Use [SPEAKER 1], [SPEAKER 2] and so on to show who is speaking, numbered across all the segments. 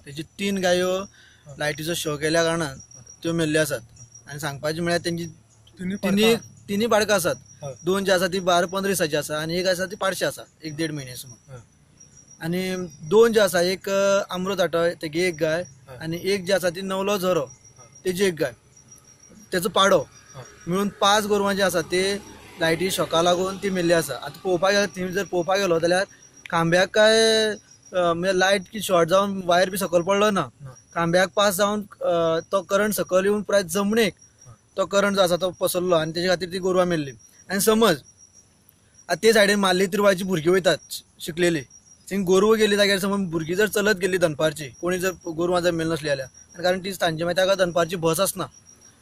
[SPEAKER 1] तेजी 3 गायो लायटीचो शॉक केल्या कारणान त्यो मेल्ल्यो आसात. आनी सांगपाचें म्हळ्यार तेंची तिन्ही पाडकां आसात. 2 जी आसा ती 12-15 दिसाची आसा आनी एक आसा ती पाडशी आसा, 1-1.5 म्हयने सुमार. आनी 2 जे आसा, एक आमरो ताटोय तेगे एक गाय आनी एक जी आसा ती नवलो झरो तेजी एक गाय, तेजो पाडो, मिळून 5 गोरवां जी आसा ते लायटी शॉका लागून ती मेल्ली आसा. आतां पळोवपाक गेल्यार थंय जर पळोवपाक गेलो जाल्यार खांब्याक काय म्हणजे लायट की शॉर्ट जावन वायर बी सकयल पडलो ना, खांब्याक पास जावन तो करंट सकयल येवन पुराय जमनीक तो करंट जो आसा तो पसरलो आनी तेजे खातीर ती गोरवां मेल्ली. आनी समज आतां ते सायडीन माल्ली तिरवाची भुरगीं वयतात शिकलेली, थंय गोरवां गेली जाग्यार समज भुरगीं जर चलत गेली दनपारची, कोणी जर गोरवां जर मेलनासली जाल्यार, आनी कारण ती सांजे मागीर ताका दनपारची बस आसना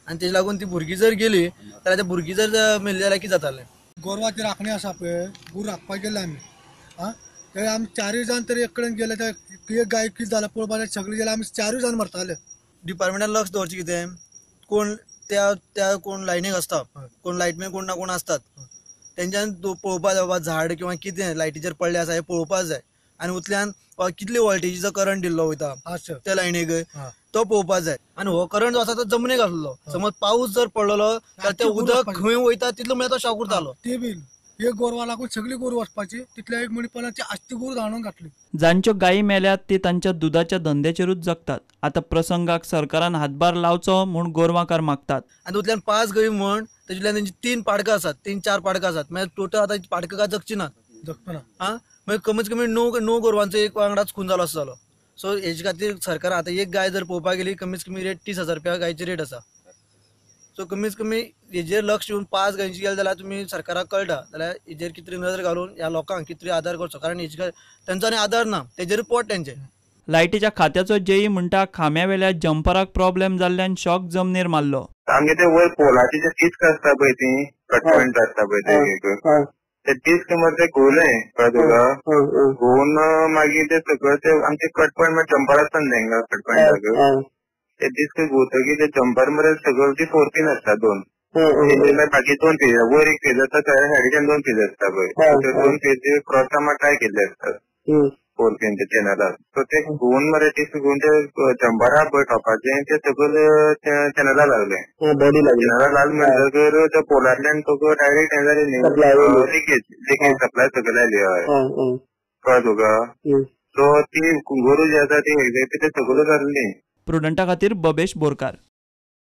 [SPEAKER 1] आनी तेजे लागून ती भुरगीं जर गेली जाल्यार त्या भुरगीं जर मेल्ली जाल्यार कितें जातालें.
[SPEAKER 2] गोरवांची राखणी आसा पळय, गुरू राखपाक गेले आमी, आं ते आमी 4 जाण तरी एक कडेन गेले, एक गाय कितें जालें पळोवपाक सगळीं गेले, आमी 4 जाण मरताले.
[SPEAKER 1] डिपार्टमेंटान लक्ष दवरचें कितें, कोण त्या त्या कोण लायनीक आसता, कोण लायटमॅन कोण ना कोण आसतात, तेंच्यान पळोवपाक जाय बाबा झाड किंवा कितें लायटीचेर पडलें आसा हें पळोवपाक जाय. आनी उतल्यान कितले वोल्टेजीचो करंट दिल्लो वयता त्या लायनीक तो पळोवपाक जाय. आनी हो करंट जो आसा तो जमनीक आसलो, समज पावस जर पडलेलो जाल्यार तें उदक खंय वयता तितलो म्हळ्यार तो शॉक उरतालो.
[SPEAKER 2] ते बी एक गोरवा लागून सगळी गोरवां वचपाची, तितल्या एक म्हणपाची आजची गोरवां धाडून घातली.
[SPEAKER 3] जांच्यो गायी मेल्यात ती तांच्या दुदाच्या धंद्याचेरूच जगतात. आतां प्रसंगाक सरकारान हातभार लावचो म्हूण गोरवांकार मागतात.
[SPEAKER 1] आनी उतल्यान 5 गायी म्हण तेतूंतल्यान तेंची 3 पाडकां आसात, 3-4 पाडकां आसात, मागीर टोटल आतां पाडकां काय जगची नात,
[SPEAKER 2] जगपना
[SPEAKER 1] आं मागीर कमीत कमी 9 गोरवांचो एक वांगडाच खून जालो असो जालो. सो हेजे खातीर सरकार आतां एक गाय जर पळोवपाक गेली कमीत कमी रेट 30,000 रुपया गायची रेट आसा. सो कमीत कमी हेजेर लक्ष दिवन 5 गायची गेले जाल्यार तुमी सरकाराक कळटा जाल्यार हेजेर कितें नजर घालून ह्या लोकांक कितें आदार करचो, कारण हेजे तेंचो आनी आदार ना, तेजेर पोट तेंचें.
[SPEAKER 3] लायटीच्या खात्याचो जेई म्हणटा खांब्यावेल्या जंपराक प्रॉब्लेम जाल्ल्यान शॉक जमनीर मारलो.
[SPEAKER 4] आमगे ते वयर पोलाचे जे डिस्क आसता पळय ती कट पॉयंट आसता पळय ते, ते डिस्क मरे ते घुंवले कळ्ळें तुका, घुंवून मागीर ते सगळं ते आमचे कट पॉयंट जंपर आसता न्ही तेंका कट पॉयंटाक, ते डिस्क घुंवतकीर ते जंपर मरे सगळं ती 4 पिन आसता 2, बाकी 2 फेज, वयर एक फेज आसता, सायडीच्यान 2 फेज आसता पळय, ते 2 फेज क्रॉसा मात ट्राय केल्ले आसतात 4 पिन ते चॅनलाक. सो ते घुंवून मरे डिस्क घुंवून ते जंपरा पळय टॉपाचे ते सगळं चॅनला लागले, चॅनला लागले म्हणटकर त्या पोलांतल्यान तुका डायरेक्ट हें जालें न्ही, लिकेज सप्लाय सगळें आयली. हय कळ्ळें तुका. सो ती गोरू जी आसा ती एक्झॅक्टली ते सगळं जाल्ली.
[SPEAKER 3] प्रुडंटा खातीर बबेश बोरकार.